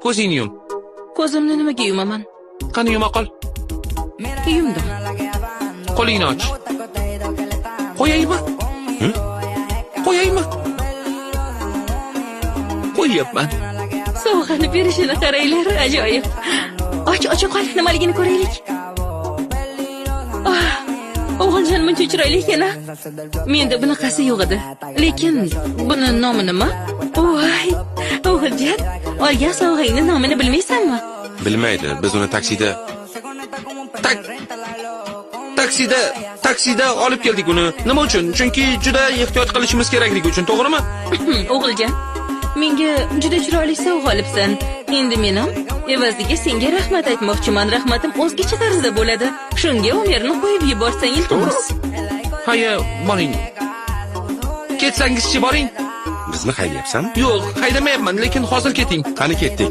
Ko'zingni yum. Ko'zimni nimaga yumaman? Qani, yuma qol. Yumdim. Qo'lingni och. Qo'yaymi? Qo'yaymi? Qo'yyapman. Sovg'ani berishini qaranglar, ajoyib. Och, ocha qol, nimaligini ko'raylik. Ah, o'g'iljon, muncha chiroyli ekan a. Menda bunaqasi yo'q edi. Lekin buni nomi nima? Voy, o'g'iljon, olgan sovg'angni nomini bilmaysanmi? Bilmaydi. Biz uni taksida Taksida olib keldik uni. Nima uchun? Chunki juda ehtiyot qilishimiz kerakligi uchun, to'g'rimi? O'g'iljon, menga juda chiroyli sovg'a olibsan. Endi men ham evaziga senga rahmat aytmoqchiman. Rahmatim o'zgacha tarzda bo'ladi. Shunga Umerni qo'yib yuborsang, iltimos. Haya, boring. Ketsangizchi, boring. Bizni haydayapsanmi? Yo'q, haydamayapman, lekin hozir keting. Qani, ketdik.